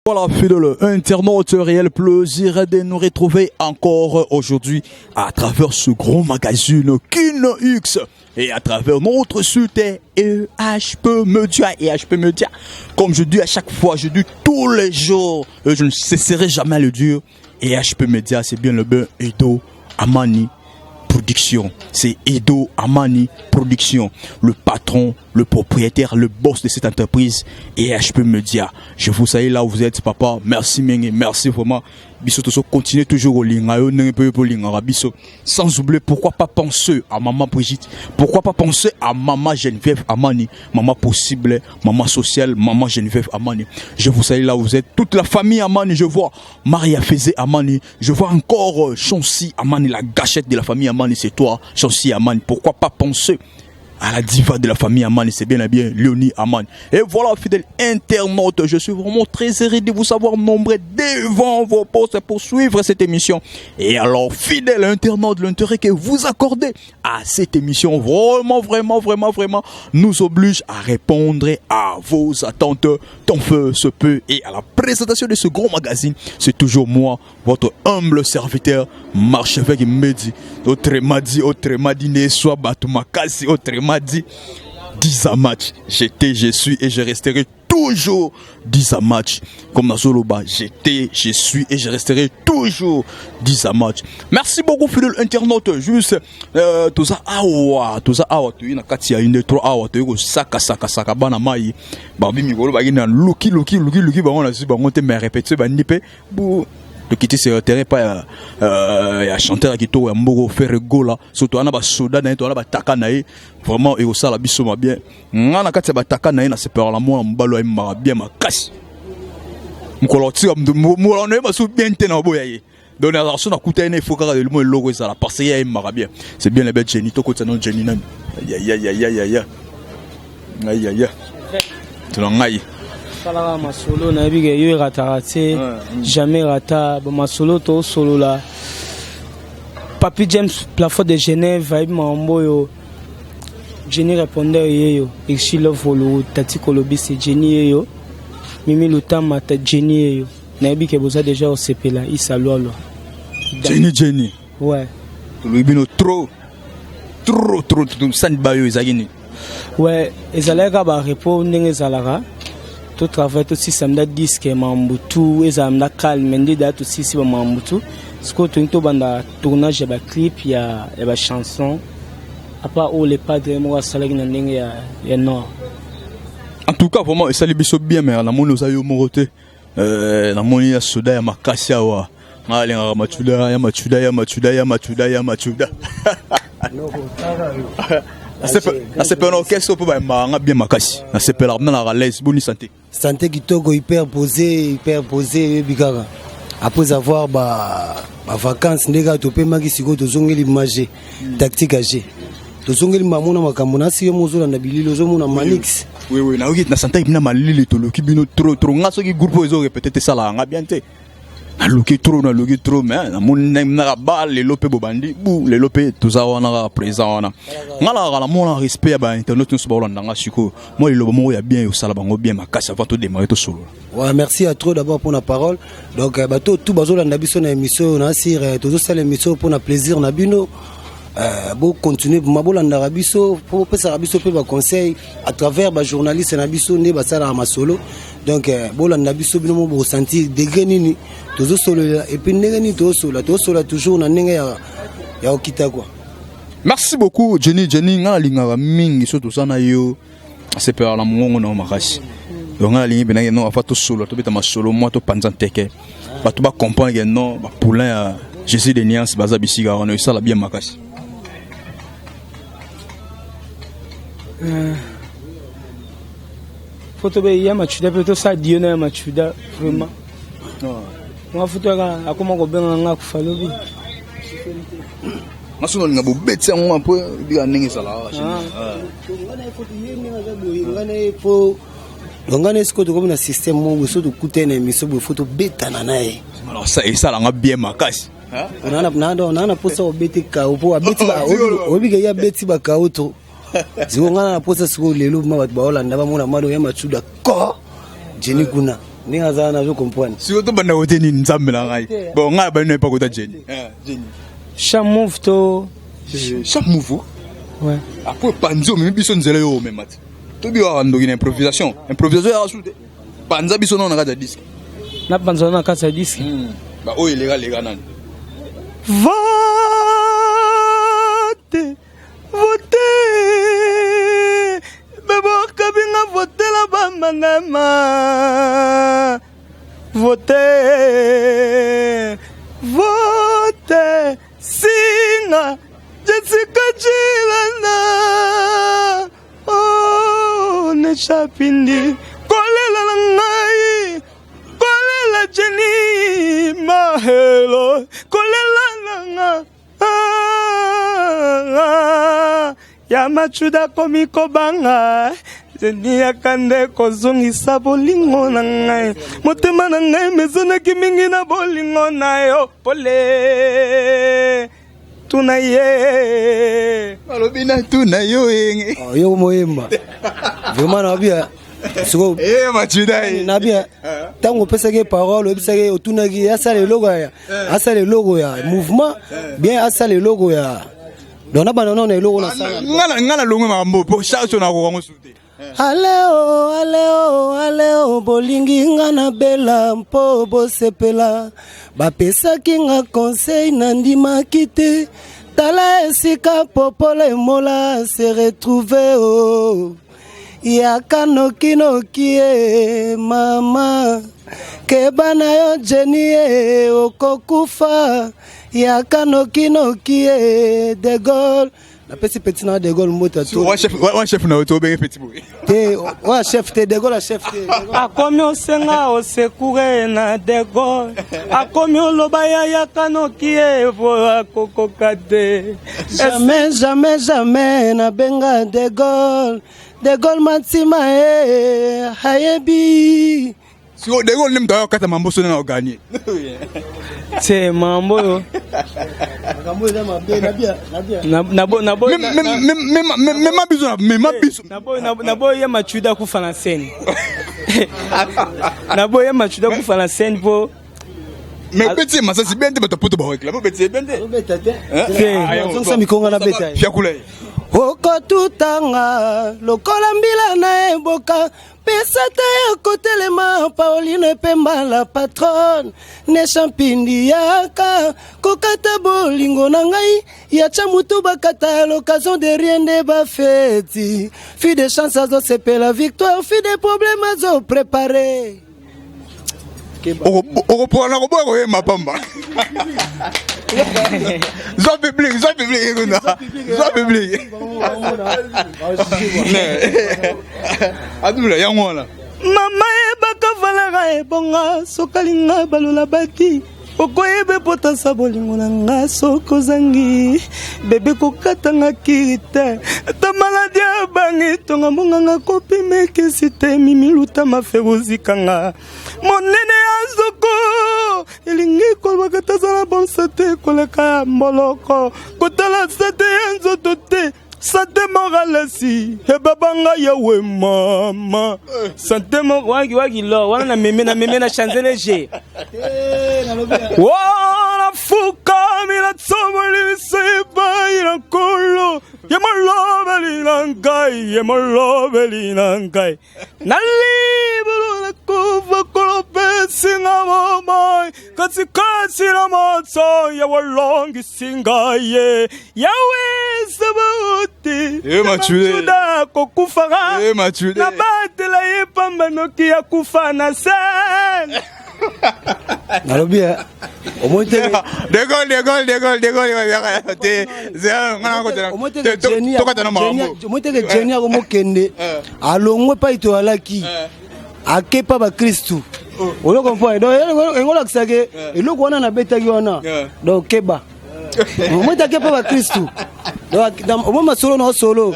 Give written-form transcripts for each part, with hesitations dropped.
Voilà, fidèle internaute, réel plaisir de nous retrouver encore aujourd'hui à travers ce gros magazine Kin X et à travers notre site EHP Media. EHP Media, comme je dis à chaque fois, je dis tous les jours, et je ne cesserai jamais à le dire, EHP Media, c'est bien le bon Edo Amani Production. C'est Edo Amani Production, le patron, le propriétaire, le boss de cette entreprise EHP Media. Je vous salue là où vous êtes, papa. Merci, Mengi. Merci vraiment. Biso tozo continuer toujours kolinga yo ndenge pe bolingaka biso. Sans oublier, pourquoi pas penser à maman Brigitte, pourquoi pas penser à maman Geneviève Amani, maman possible, maman sociale, maman Geneviève Amani. Je vous salue là où vous êtes. Toute la famille Amani, je vois Maria Fezé Amani, je vois encore Chancy Amani, la gâchette de la famille Amani, c'est toi, Chancy Amani. Pourquoi pas penser à la diva de la famille Amani, c'est bien et bien Léonie Amani. Et voilà, fidèle internaute, je suis vraiment très heureux de vous savoir nombreux devant vos postes pour suivre cette émission. Et alors, fidèle internaute, l'intérêt que vous accordez à cette émission, vraiment, vraiment, vraiment, vraiment, nous oblige à répondre à vos attentes, tant feu se peut. Et à la présentation de ce gros magazine, c'est toujours moi, votre humble serviteur, Marchevêque Medi. Autrement dit, ne soit bato makasi, autrement dit, 10 à match. J'étais, je suis et je resterai toujours 10 à match. Comme nazoloba, j'étais, je suis et je resterai toujours 10 à match. Merci beaucoup, fidèle internaute. Juste, tout ça, awa, tout ça, awa, tu na kati ya 1, 3, awa, tu saka, saka, saka, bana mai. Babi mikolo, bagi na luki, luki, luki, luki, bango na bango te, mais répéter, ba nipe, bu, tokiti sur le terrain pa ya chanteur ya kitoko ya mboko Ferre Gola. Surtout wana basoda na ye, to wana bataka na ye, vraiment ekosala biso ma bien. Nga na kati ya bataka na ye, nasepelaka na mwana mobali ayembaka bien makasi. Mokolo otika mokolo na ye baso bien te na oboya ye. Donc nazala so nakuta ye na efo kaka elimo eloko ezala parce que ye ayembaka bien. C'est bien le bel Jenny. Tokotisa no Jenny nani ayayayayaya ayaya tona ngai. Salaka masolo, nayebi ke yo erataka te, jamais rata bamasolo. Tosolola Papi James Plafond de Genève, ayebi makambo oyo. Jenny répondeur yeyo, Exi Love Olu, Tati Kolobisi, Jenny yeyo, Mimi Lutama ta Jenny yeyo. Nayebi ke boza déjà osepela isa lwalwa. Jenny, Jenny. Ouais. Tolobi bino trop, trop, trop, trop. Sani bayo ezalaki nini? Ouais, ezalaki kaka barepos ndenge ezalaka. Totravaille, tosisa nda disque, mambu tu ezala nda calme nde daya. Tosisi bamambu tu, sikoyo tolingi tobanda tournage ya baclip ya bachanson, à part oyo le padre moko asalaki na ndenge ya nord. En tout cas, vraiment esali biso bien. Mais namoni oza yo moko te. Namoni ya soda ya makasi awa. Nga alingaka machuda ya machuda ya machuda ya machuda ya machuda. Nasepela na orchestre mpo bayembaka nga bien makasi. Nasepelaka mna naka l'aise. Boni santé? Santé kitoko, hyper posé, hyper posé. Oyebi kaka, après avoir ba bavacances nde kaka topemaki, sikoyo tozongeli magie tactique ag, tozongeli mamona makambo nasi. Yo mo ozolanda bilili, ozomona Manix. Oui, nayoki na santé bina malili. Toloki bino trop trop. Nga soki groupe oyo ezorépéter te, esalaka nga bien te. Naluki trop, naluki trop, mais namoni naka ba lelo mpe bobandi bu lelo mpe toza wana kaka présent wana. Nga nakaka namona respect ya bainternet nyonso baolanda nga. Sikoyo mwa liloba moko ya bien osala bango bien makasi avant todémarrer, tosolola. Ouais, merci à trop d'abord pour la parole. Donc bato tout bazolanda biso na émission oyo, na sir tozosala émission pour na plaisir na bino. Bo continuer ma bolandaka biso po bopesaka biso mpe baconseil à travers bajournaliste na biso nde basalaka masolo. Donc bolanda biso, bino mo bosentir degré nini tozosolola et puis ndenge nini tozosolola. Tozosolola toujours na ndenge ya kokita quoi. Merci beaucoup, Jenny. Jenny, nga nalingaka mingi so toza na yo, asepelaka na mongongo na yo makasi. Donc nga nalingi mpenaki non afa tosolola, tobeta masolo mwa, topanza nteke, bato bacomprendre ke non bapoulain ya Jésus de Nuance baza bisika wana. Esala bien makasi. Fo tobe ya machuda mpe tosala dio na ya machuda vraiment. Nga futu kaka akoma kobenga nga kufa lobi. Nga so nalinga bobeti yango mpo ebika ndenge ezalaka. Nga na ye po, donc nga na ye sikoyo tokomi na système moko boye. So tokutani na émission boye, fo tobetana na ye. Esalanga bien makasi. Naa na mposa obeti kao po abeti, oyebi ke ye abeti bakao to sikoyo. Nga na mposa sikoyo lelo ma bato baolanda bamona mano ya machuda ko Jenny kuna. Ndenge aza nazo comprendre. Sikoyo tobanda kote nini, Nzambe na ngai? Bon, ngai abandi na epa kota Jenny. Chaque move to Chaque move. Ouais. Après panzi, omemi biso nzela yo omema te, tobi waka ndoki na improvisation. Improvisation yaka su te, panza biso nano na kati ya disque. Napanza na kati ya disque. Ba oyo eleka leka nani. Vote, vote, beboka binga, votela bambanama, vote, vote, singa Jessica Chilanda, oh, nechapindi kolela na ngai, kolela Jenny Mahelo, kolela na nga. Ah, ya Machuda komi kobanga Jenny, yaka nde kozongisa bolingo na ngai. Motema na ngai mezonaki mingi na bolingo na yo. Pole tuna ye. Balobi na tuna yo enge. Oh, yo moyemba vraiment na bia siko. Eh, Machuda ye. Na bia ntango opesaki ye parole, oyebisaki ye, otunaki ye asala eloko ya, asala eloko ya mouvement bien, asala eloko ya. Donc na banda nano eloko nasala. Nga na longwe makambo po charge na kokango su te. Aleo, aleo, aleo, bolingi nga na bela mpo bosepela. Bapesaki nga conseil, nandimaki te. Tala esika popole emola se retrouve o. Yaka nokinoki e mama, keba na yo Jenny e, okokufa. Yaka nokinoki e De Gaulle. Napesi petit na De Gaulle mbote to. Wa chef na yo to obenge petit boye? Te, oya chef te, De Gaulle a chef te. Akomi osenga osekure na De Gaulle, akomi oloba yayaka noki ye po akokoka te. Jamais, jamais, jamais nabenga De Gaulle. De Gaulle Matima e ayebi. Siko De Gaulle nde moto ayokata mamboso nde na oganye. Te, mambo oyo. Makambo eza mabe nabia nabia. Mema biso, mema biso. Naboyi ye Machuda akufa na scène, naboyi ye Machuda akufa na scène po Mais beti ye masasi bien te, bato poto baréclame obeti ye bien te. Obeta te, azongisa mikonga na beta ye. Fiakula ye. Okotutanga lokola mbila na eboka, pesa te ya kotelema. Pauline Pemba la patronne ne Champindi, yaka kokata bolingo na ngai. Yatya mutu bakata l'occasion de rien nde bafeti. Fille de chance azosepela victoire, fille de problème azoprépare. Okopola koboya koyemba pamba. Zwa public, zwa public ekuna, zwa public adula yango wana. Mama yebaka valeur ebonga, soki alinga balola bati okoyeba epotasa bolingo na nga. Soki ozangi bebe, kokatanga kiri te. Ata maladi abangi tonga monganga kopima ekesi te. Mimi luta maferozikanga monene ya nzoko elingi kolobaka tazala bonsa te koleka ya mboloko, kotala sante ya nzoto te, santé morale si ebabanga yawe mama santé waki waki lo wana na meme na meme na Champs-Élysées wana fukami na tsoboli biso epai na Nkolo ye molobeli na ngai, ye molobeli na ngai na libulu na kufa. Kolopesinga bomoi katikati na moto, ya wolongisi ngai ye Yawe Sabauti. Eh, Mathieu. Machuda kokufaka. Eh, Mathieu. Nabatela ye pamba noki ya kufa na scène. Nalobi omoi te. De Gaulle, De Gaulle, De Gaulle, De Gaulle te. Omoi te ke Tokata na makambo. Omoi te ke Jenny akomokende, alongwe epai toyalaki, akepa bakristu, ozo comprendre? Donc engo olakisa ke eloko wana nabetaki wana. Donc keba, omoi te akepa bakristu. Donc omoi masolo na osolo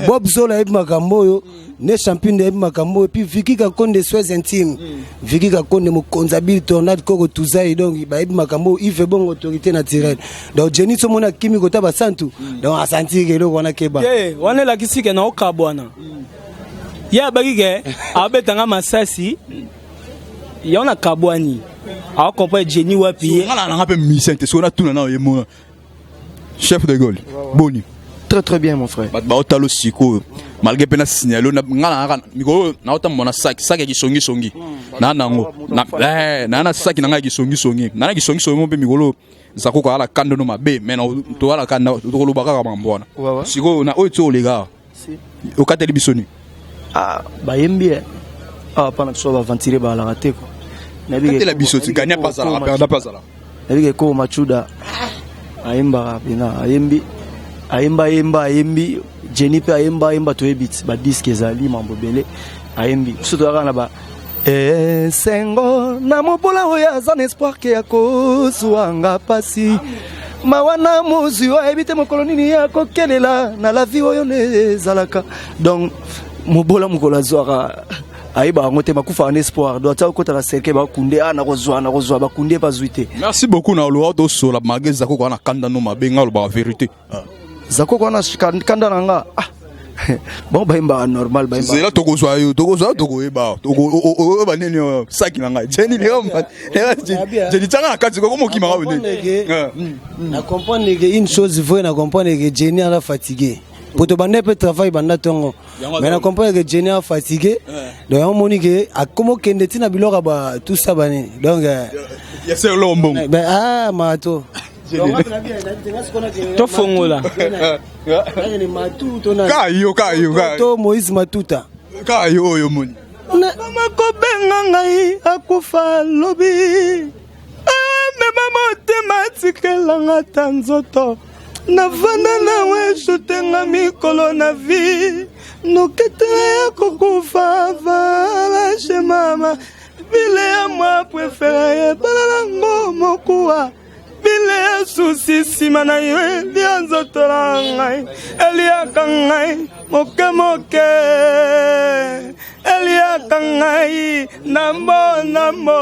Bob Zola ayebi makambo oyo ne champion ayebi makambo oyo. Puis Viki Kakonde, soins intime, Viki Kakonde mokonzi abili tornade koko tuzai. Donc bayebi makambo oyo. Ive Bongo, autorité naturelle. Donc Jenny so moni akimi kota basantu, donc asentir ke eloko wana keba. Te, wana elakisi ke na okabwana. Ye abaki ke abetanga masasi. Yango na kabwani acomprendre Jenny wapi ye. Nga na nga mpe musicien te, soki natuna na ye mona chef de Gaulle, boni? Très très bien, mon frère. Bato baotala sikoyo, malgré mpe na signale nga na kaka mikolo naotambola na saki, saki ya kisongisongi naa nango, naa na saki na ngai ya kisongisongi, naa na kisongisongi mpe mikolo zakoka ala kanda no mabe, mais toala kanda, tokoloba kaka mambo wana. Sikoyo na oyo ti oleka, okateli biso nini? Ah, bayembi e awa mpa na biso, baaventurier bazalaka te ko. Katela biso ti gagner mpe azalaka, perdre mpe azalaka. Nayebi ke Koko Machuda ayembaka mpena, ayembi, ayemba, ayemba, ayembi. Jenny mpe ayemba, ayemba, toyebi ti badisques ezali mambo ebele ayembi. Biso toyaka na ba esengo na mobola oyo aza na espoir ke ya kozwanga pasi mawa na mozwi oyo ayebi te mokolo nini ya kokelela na la vie oyo nde ezalaka. Donc mobola, mokolo azwaka, ayebaka yango te, bakufaka na espoir. Donc atia kokota na cercueil, bakunde, a nakozwa, nakozwa, bakunde, bazwi te. Merci beaucoup. Na oloba tosola malgré Zakoko wana kanda no mabe, nga olobaka vérité. Zakoko wana kanda na nga, ah bon, bayembaka normal, bayembaka. Zela, tokozwa yo, tokozwa yo, tokoyeba oyeba nini oyo saki na ngai. Jeni, Jeni, tianga na kati koko mokimaka boye nini? Na comprendre que une chose vraie, na comprendre que Jenny aza fatigué po tobanda mpe travail banda ntongo, mais na comprendre que Jenny aza fatigué. Donc yango moni ke akoma okende ntina biloko ya ba tout ça banini, donc ya ser lo mbongo. Ben, ah, mato. Tofongola. Ka yo, ka yo, ka to Moïse Matuta. Ka yo oyo moni. Mama kobenga ngai akufa lobi, mema motema tikelanga ta nzoto navanda nawe eshutenga mikolo na vie noketela ya kokufa valashe mama bile ya mwa préféré ebalalango mokuwa bile ya susi nsima na yo elia nzoto na ngai, eliaka ngai moke moke, eliaka ngai ndambo ndambo.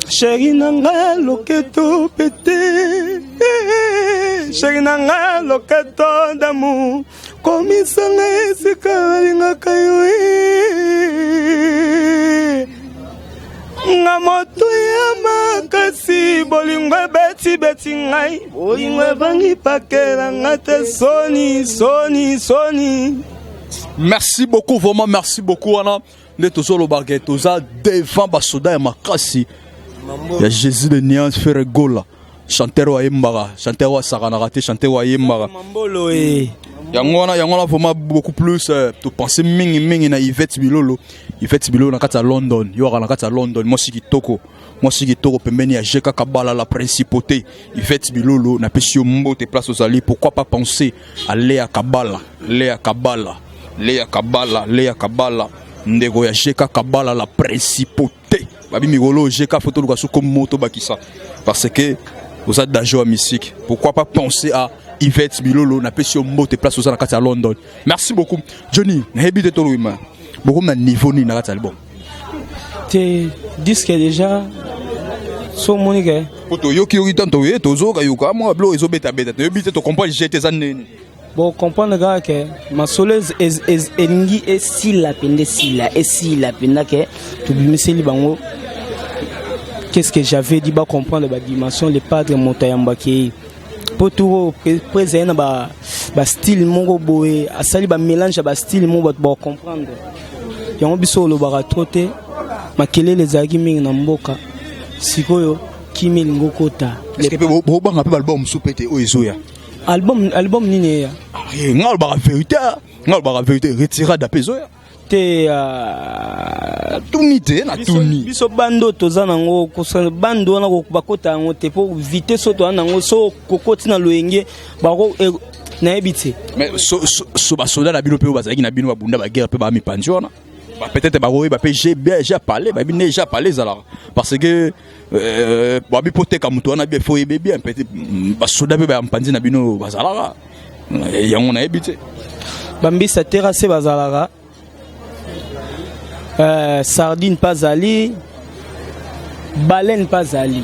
Chéri na ngai loketo pete, chéri na ngai loketo d'amour, komisa ngai esika nalingaka yo. Nga moto ya makasi, bolingo ebetibeti ngai, bolingo ebangi pakela nga te, soni soni soni. Merci beaucoup, vraiment merci beaucoup. Wana nde tozolobaka, toza devant basoda ya makasi ya Jésus de Nuance, Ferre Gola, chanteur oyo ayembaka, chanteur oyo asakanaka te, chanteur oyo ayembaka. Mambolo e. Yango wana, yango wana vraiment beaucoup plus topense mingi mingi na Yvette Bilolo, Yvette Bilolo na kati ya London. Yo aka na kati ya London, mwasi kitoko, mwasi kitoko pembeni ya Jeka Kabala, la principauté. Yvette Bilolo, napesi yo mbote place ozali. Pourquoi pas penser à Léa Kabala, Léa Kabala, Léa Kabala, Léa Kabala, ndeko ya Jeka Kabala, la principauté. Babi mikolo Jeka fo toluka soko moto bakisa parce que oza danger ya musique. Pourquoi pas penser à Yvette Bilolo, napesi yo mbote place oza na kati ya London. Merci beaucoup. Johnny, nayebi te toloyima bokomi na niveau nini na kati ya album? Te, disque déjà so omoni ke Po toyoki yoki tanto ye, tozoyoka yoka mwa biloko ezobetabeta, toyebi te, tocomprendre je te eza nini. Bon, comprendre kaka ke masolo elingi esila mpenza, esila, esila mpenza ke tobimiseli bango. Qu'est-ce que j'avais dit? Bacomprendre badimension, le padre moto ayambaki ye mpo tour po ezali na bastyle moko boye, asali bamélange ya bastyle moko, bato bacomprendre yango. Biso olobaka trop te, makelele ezalaki mingi na mboka. Sikoyo kimi elingi okota. Est-ce que mpe bobanga mpe baalbum mosusu mpe te oyo ezoya? Album, album nini eya? Nga olobaka vérité, nga olobaka vérité, retirade mpe ezoya. Te. Natuni te, natuni. Biso bando toza nango, bando wana bakota yango te mpo vitesse oyo toza nango, so kokoti na loyenge bako nayebi te. Mais so basoda na bino mpe oyo bazalaki na bino, babunda baguerre mpe bamipanzi wana, peut-être bakoyeba mpe j'ai bien, j'ai parlé, bayebi nde j'ai parlé ezalaka parce que babi mpo teka moto wana bien, faut oyebe bien. Peut-être basoda mpe bampanzi na bino bazalaka yango, nayebi te. Bambisa terrasse bazalaka, sardine mpe azali, baleine mpe azali.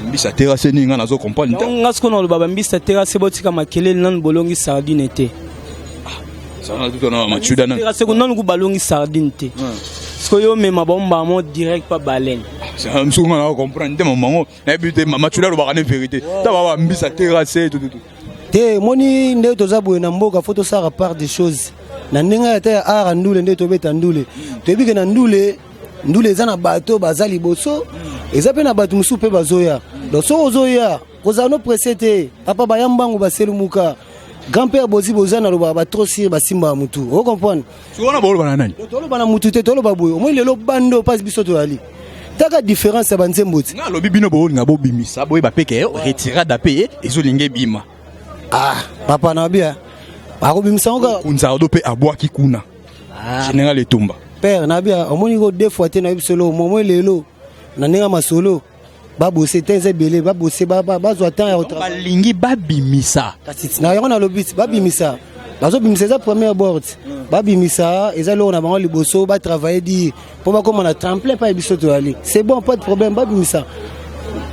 Mbisa terrasse nini? Nga nazo comprendre te. Nga sikoyo naloba, bambisa terrasse, botika makelele nanu bolongi sardine te. Nanu ku balongi sardine te. Sikoyo yo omema bango mbala moko direct pa baleine. Soki nga na comprendre te mamango, nayebi te. Matula alobaka ne vérité, ta ba bambisa terrasse, tout, tout, tout. Te, omoni nde toza boye na mboka, faut tosala part des choses na ndenge ya te ya art ya ndule. Nde tobeta ndule, toyebi ke na ndule, ndule eza na bato baza liboso, eza mpe na bato mosusu mpe bazoya. Donc soki ozoya, kozala no presse te, papa. Baya mbangu, baselumuka. Grand père bozi boza, nalobaka ba trop sûr, basimbaka mutu, ocomprendre? Soki wana boloba na nani? Toloba na mutu te, toloba boye. Omoni lelo bando mpasi biso toyali taka différence ya banzembo ti. Nga alobi bino bolinga bobimisa, boyeba mpe ke retirada mpe ezolinga ebima. Ah papa, na bia akobimisa ngo kaka. Kunzardo mpe abwaki kuna, général Etumba. Père na bia, omoni ko deux fois te, nayebi solo momoi lelo na ndenge ya masolo, babose te, eza ebele, babose, bazwa temps ya kotravailler. Balingi babimisa. Kasi na yango nalobi ti babimisa, bazobimisa, eza première board babimisa, eza eloko na bango liboso, batravaille dire mpo bakóma na tremplin pa ya biso toyali. C'est bon, pas de problème, babimisa,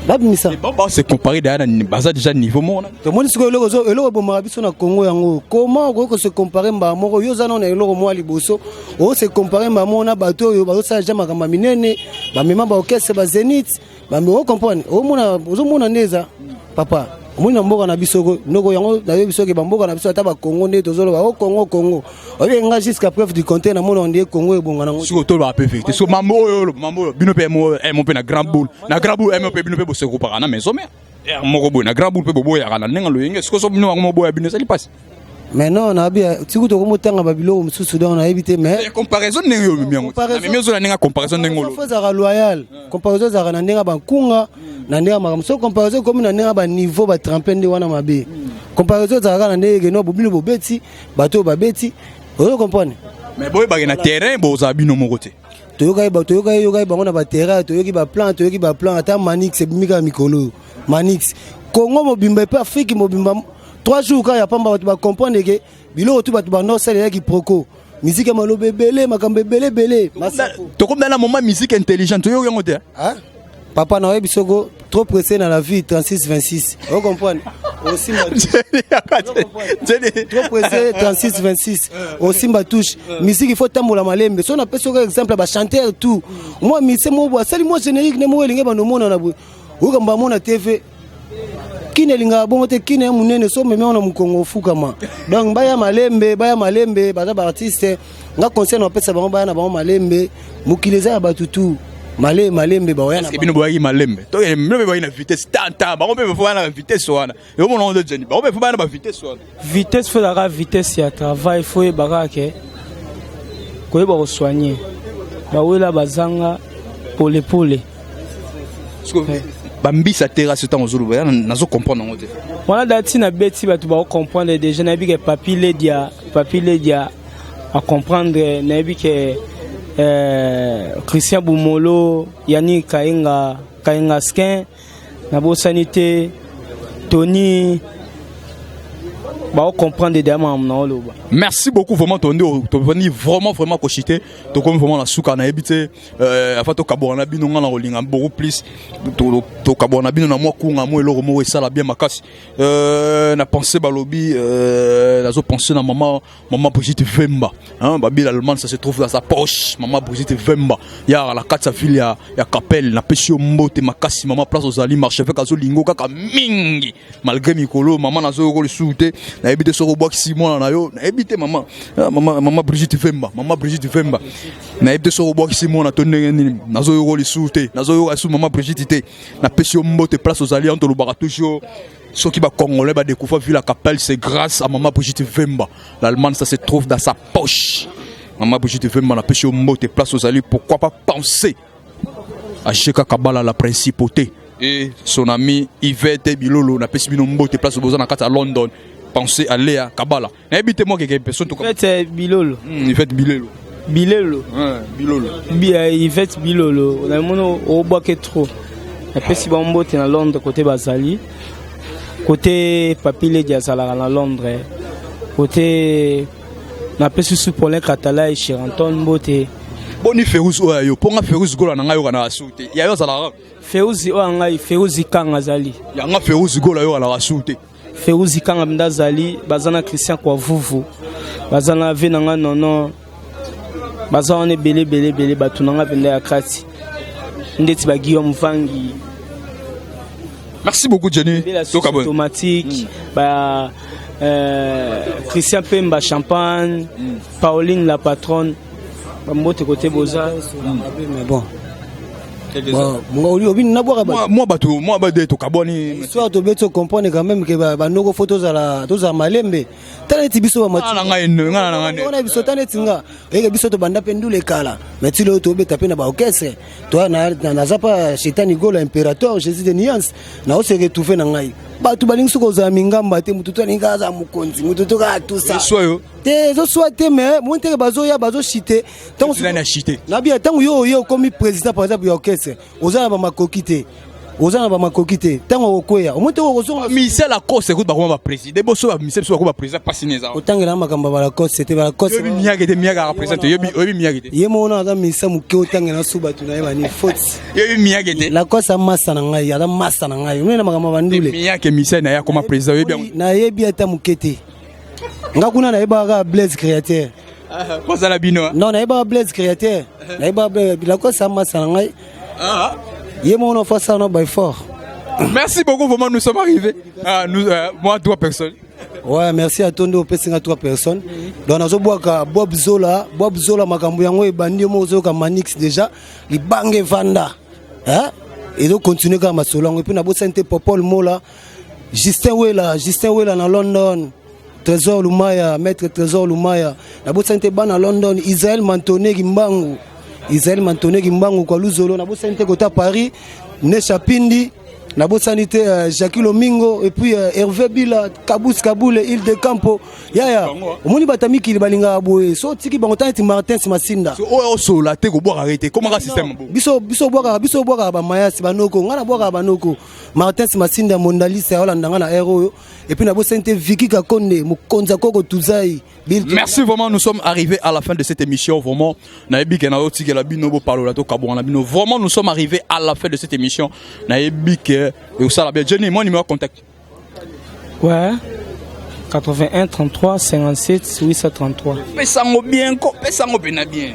babimisa. Ba se comparer daya na baza déjà niveau moko na. Tomoni sikoyo eloko eloko ebomaka biso na Congo yango. Comment okoki kose comparer mbala moko? Yo oza nano na eloko mwa liboso, ose comparer mbala moko na bato oyo bazosala deja makambo ya minene, bamema baorchestre, bazénith, ocomprendre? Omona, ozomona nde eza papa. Omoni na mboka na biso noko yango nayebi soki bamboka na biso, ata bakongo nde tozoloba o Congo, Congo oyebi nga jusqu'à preuve du contraire, namona ondie Congo ebonga nango. Sikoyo tolobaka mpe vérité. Siko mambo oyo, mambo oyo, bino mpe mo mpe na grand boule, na grand boule mo mpe bino mpe bosekopaka na maison mère moko boye, na grand boule mpe boboyaka na ndenge loyenge. Sikoyo so bino yango moboya, bino ezali mpasi. Mais non, nayebi tiku tokomotanga babiloko mosusu, donc nayebi te, mais Comparaison ndenge oyo omemi yango, namemi ozo na ndenge ya comparaison ndenge olo. Faut ezalaka loyal. Comparaison ezalaka na ndenge ya bankunga, na ndenge ya makambo. So comparaison ekomi na ndenge ya baniveau, batrempe nde wana mabe. Comparaison ezalaka na ndenge keno bobino bobeti bato oyo babeti, ozo comprendre? Mais boyebake na terrain bozala bino moko te. Toyoka yokai bango na baterrain, toyoki baplan, toyoki baplan. Ata Manix ebimi kaka mikolo oyo, Manix Congo mobimba epe Afrique mobimba, 3 jours kaka ya pamba, bato bacomprendre ke biloko tu bato banda osalelaki proko, musique ya maloba ebele, makambo ebele ebele. Tokomi na moment musique intelligente, toyoki yango te. Papa, nayebi soko trop pressé na la vie, 36 26, ocomprendre? Osimba trop pressé, 36 26, osimba touche. Musique, il faut tambola malembe. So napesi oko exemple ya bachanteur tout, mwa mise moko boye asali mwa générique nde moko elingi bando omona na boye, okamba amona TV. Kini elingaka bongo te, kini ya monene, so omemi wana mokongo ofukama. Donc baya malembe, baya malembe, baza baartiste. Nga conseil na bapesa bango, baya na bango malembe. Mokili eza ya bato tu, malembe malembe baoya na. Bino boyaki malembe to bino mpe boyaki na vitesse tanta? Bango mpe bafo baya na vitesse wana, eomona ngo jeni, bango mpe fo baya na bavitesse wana. Vitesse faut ezalaka vitesse ya travail. Faut oyeba kaka ke koyeba kosoigne bawela bazanga polepole. Bambisa terrasse, ntango ozoloba nazo comprendre yango te. Wana da ntina beti, bato bakocomprendre déjà. Nayebi ke Papi Ledia, Papi Ledia acomprendre. Nayebi ke Christian Bumolo, Yani Kaenga, Kaenga Skin, nabosani te Tony, bakocomprendre deya makambo na oloba. Merci beaucoup vraiment. Tondi tovandi vraiment vraiment koshite, tokomi vraiment na suka. Nayebi te, afa tokabwana na bino, nga na kolinga beaucoup plus tokabwana na bino na mwa kunga mwa eloko moko esala bien makasi. Na pensé balobi, nazo penser na mama, mama Brigitte Vemba, hein, babi l'Allemagne, ça se trouve dans sa poche. Mama Brigitte Vemba ya la kati ya ville ya Capelle, napesi yo mbote makasi mama, place ozali. Marchevêque azolingo kaka mingi malgré mikolo mama nazoyoka lisusu te. Nayebi te soki obwakisi mwana na yo, nayebi te mama, mama, mama Brigitte Vemba, mama Brigitte Vemba, nayebi te soki obwakisi mwana to ndenge nini. Nazoyoka lisusu te, nazoyoka lisusu mama Brigitte te. Napesi yo mbote place ozali. Yango tolobaka toujours, soki bacongolais badécouvrir ville ya Capelle, c'est grâce à mama Brigitte Vemba. L'Allemagne, ça se trouve dans sa poche. Mama Brigitte Vemba, napesi yo mbote place ozali. Pourquoi pas penser à Sheka Kabala, la principauté, et son ami Yvette Bilolo, napesi bino mbote place boza na kati ya London. Pensez à Léa Kabala. Nayebi te moi quelque personne. Yvette Bilolo. Yvette Bilolo. Bilelo. Bilolo. Yvette Bilolo, namoni obwake trop. Napesi bango mbote na Londres kote bazali, kote Papi Ledi azalaka na Londres, kote napesi su Paulin Katalai, Cheranton, mbote. Boni Ferouz oyo yo mponga Ferouz Gola na ngai yoka na asu te, ya yo azalaka? Feruzi oyo ngai, Feruzi Kanga azali. Yanga Ferouz Gola yo alaka su te. Feruzi Kanga mnda azali, baza na Christian Kwavuvu, baza na ve na ngai nono. Baza wana ebele ebele ebele, bato na nga mpenza ya kati, ndeti ba Guillaume Vangi. Merci beaucoup, Jenny. Automatique, ba Christian Pemba Champagne, Pauline la patronne, bambote kote boza. Mais bon, bon, obi nabwaka. Moi bato, moi bade tokabwani. Histoire tobeti, ocomprendre quand même ke bandoko, faut tozala malembe. Tala neti biso. Bamatina biso, tala neti nga oyeke, biso tobanda mpe ndula ekala, mais ti lelo tobeta mpe na baorchestre. Naza pa Shetani Gola, Impérateur Jésus de Nuance, naose retrouve na ngai. Bato balingi soki ozala mingamba te, motu to alingi kaka azala mokonzi, motu to kaka tusa te, ezoswa te. Mais moi teke bazoya, bazoshite. Nabia ntango yo oye, okomi président par exemple ya orchestre, oza na bamakoki te, oza na bamakoki te, ntango okokweya omoi te, okozonga. Mise Lacoste ekuti bakoma baprésident, boso bamise biso bakoma baprésident, mpasi nini eza? Otangela makambo ya balacoste te, balacoste. Oyebi miyake te, miyake aka président te, oyebi miyake te. Ye moko aza misa moke, otangela so bato na ye bani faute. Oyebi miyake te. Lacoste amasa na ngai, aza masa na ngai, omena makambo ya bandule. Miyake mise na ye akoma président, oyebi yango? Nayebi ata moke te. Nga kuna nayebaka kaka Blaise Créateur. Kozala bino. Non, nayebaka Blaise Créateur, nayebaka Lacoste amasa na ngai, ye moko na fa asala na baeffort. Merci beaucoup, vraiment, nous sommes arrivés. Ah, nous, moi, trois personnes. Ouais, merci à toi nde opesi nga trois personnes. Donc nazobwaka Bob Zola, Bob Zola, makambo yango ebandi, yo moko ozoyoka Manix déjà, libanga evanda. Hein? Ezocontinue kaka masolo yango. Et puis nabosani te Popol Mola, Justin Wela, Justin Wela na London. Trésor Lumaya, maître Trésor Lumaya. Nabosani te bana London, Israël Mantone Kimbangu. Israël Mantone Kimbangu kwa Luzolo, nabosani te kota Paris, Nesha Pindi. Nabosani te Jacques Lomingo et puis Hervé Bila, Kabous Kaboule, Île de Campo. Yaya, omoni bato ya mikili balingaka boye, so otiki bango, tala neti Martin Masinda. Oyo osola te, kobwaka te, komaka système bo. Biso bwakaka, biso bwakaka bamayasi, banoko, ngai nabwakaka banoko. Martin Masinda mondaliste, aolanda nga na aire oyo. Et puis nabosani te Viki Kakonde, mokonzi ya koko tuzai. Merci vraiment, nous sommes arrivés à la fin de cette émission. Vraiment, nayebi ke nayotikela bino bopalola, tokabwana bino. Vraiment, nous sommes arrivés à la fin de cette émission. Nayebi ke osala bien. Jenny, moi numéro contact. Ouais. 81 33 57 833. Pesango bien ko, pesango pena bien.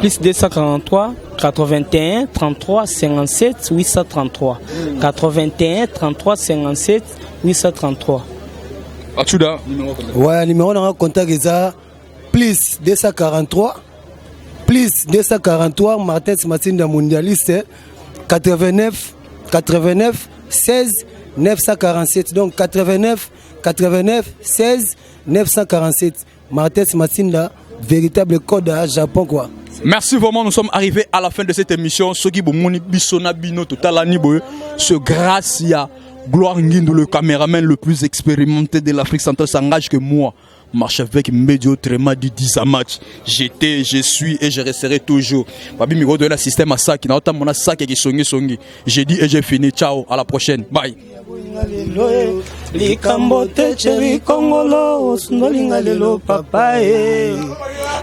Plus 243 81 33 57 833. 81 33 57 833. Achuda, numéro contact. Ouais, numéro nanga contact eza plus 243, plus 243, Martin Masinda mondialiste, 89 89 16 947. Donc 89 89 16 947. Martin Masinda, véritable code à Japon quoi. Merci vraiment, nous sommes arrivés à la fin de cette émission. Soki bomoni biso na bino totalani boye, c'est grâce à Gloire Ngindu, le caméraman le plus expérimenté de l'Afrique centrale, s'engage que moi. Marche avec Medio autrement dit 10 match. J'étais, je suis et je resterai toujours. Babi Miro de la système à sac, n'a mon sac qui songi songi. J'ai dit et j'ai fini. Ciao, à la prochaine. Bye. Likambo te, chéri Kongolo, osundolinga lelo papa e,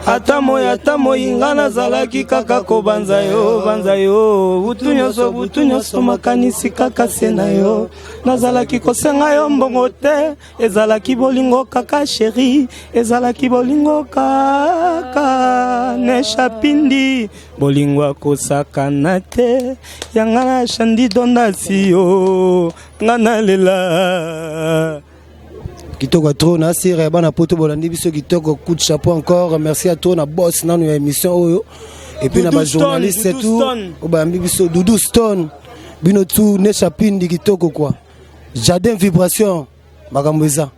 ata moi, ata moi, nga nazalaki kaka kobanza yo, banza yo butu nyonso, butu nyonso, makanisi kaka se na yo. Nazalaki kosenga yo mbongo te, ezalaki bolingo kaka, chéri, ezalaki bolingo kaka. Neshapindi, bolingo akosakana te, yanga na Shandi Dondasi yo, nga nalela. Kitoko trop na sire bana poto, bolandi biso kitoko. Coup de chapeau encore, merci à toi na boss nanu ya émission oyo, et puis na Doudou bajournaliste Stone, Doudou tout Stone. oyo bayambi biso, Doudou Stone, bino tout, Nesha Pindi, kitoko quoi, Jardin Vibration, makambo eza.